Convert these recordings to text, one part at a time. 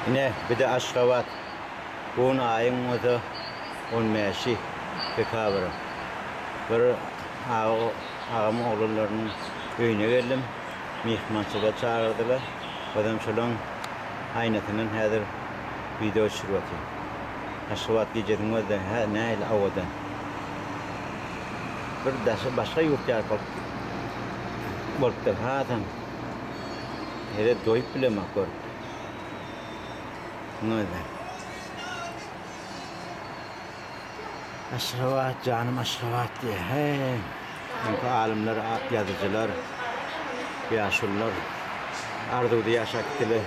Ine, bir-de Aşgabat. Bu gün aýyň bolsa on bäşi dekabryň. Bir agamyň oglanlarynyň öýüne geldim. Myhmançylyga çagyrdylar. Özem şolaň aýnasyndan häzir wideo düşürip otyryn. Aşgabat gijesini gözle, hä, nähili owadan. Bir daşy başga ýurt ýaly bolup bolupdyr hasam. Hele doýup bilemok görüp. Gözle. Aşgabat, janym Aşgabat diýýär. Heý, öňki alymlar, ýazyjylar, ýaşulular arzuwda ýaşap gitdiler.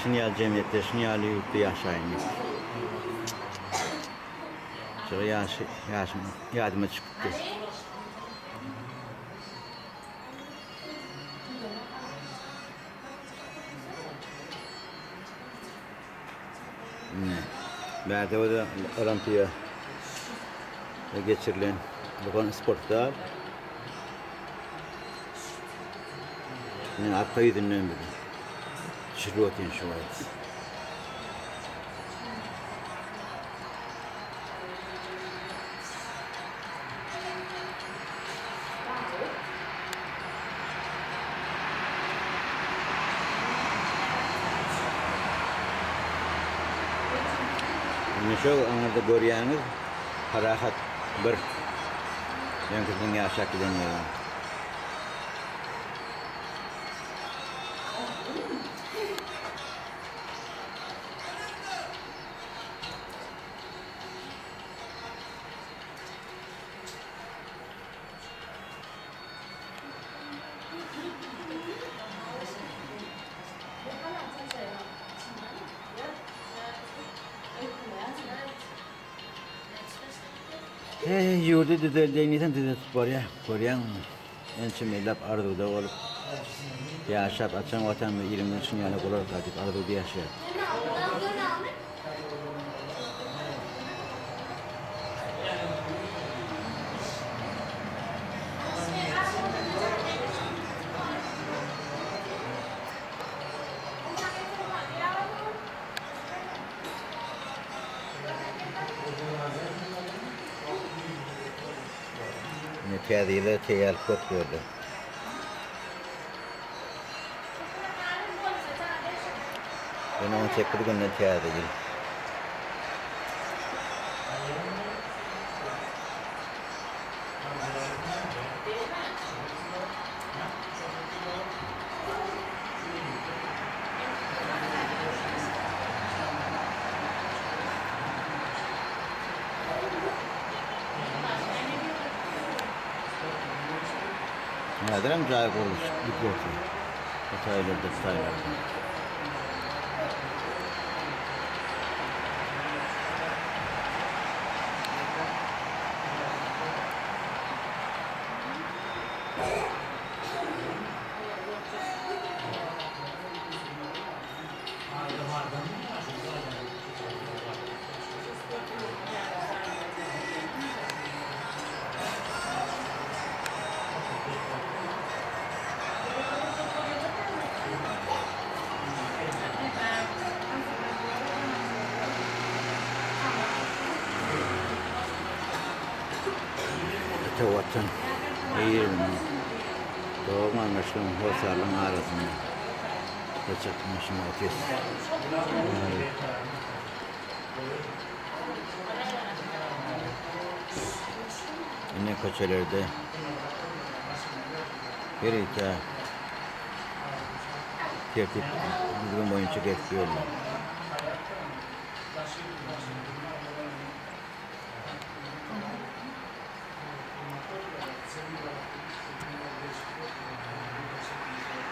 Şuny ýaly jemgyýetde, şuny ýaly ýurtda ýaşaýyn diýip. Şol ýaşy, ýaşym ýadyma düşüp gitdi. Ine, bärde bolsa olimpiýa geçirilen Lugan sport zal. Ine, arka ýüzünden bizi düşürip otyryn şu wagt. Indi şol aňyrda görýäňiz Parahat bir öňküsiniň ýaşap giden ýeri. Heý, ýurdy düzeldeýin diýseň düzetip bolýar. Görýäňmi? Ençeme ýyllap arzuwda bolup ýaşap, açan Watanymyzy iliňden şuny ýaly bolarka diýip arzuwda ýaşaýar. Ine täze ýyla teýýarlyk köp bu ýerde. Ýene 18 günden täze ýyl. Häzirem jaý gurluşyk gidip otyr. Hytaýlarda, Hytaýlarda. Ata Watan eýerinde dogan-garyndaşlaryň, hossarlaryň arasynda saçak başynda otyrys. Ine köçelerde ýörite tertip düzgün boýunça gezip ýörler.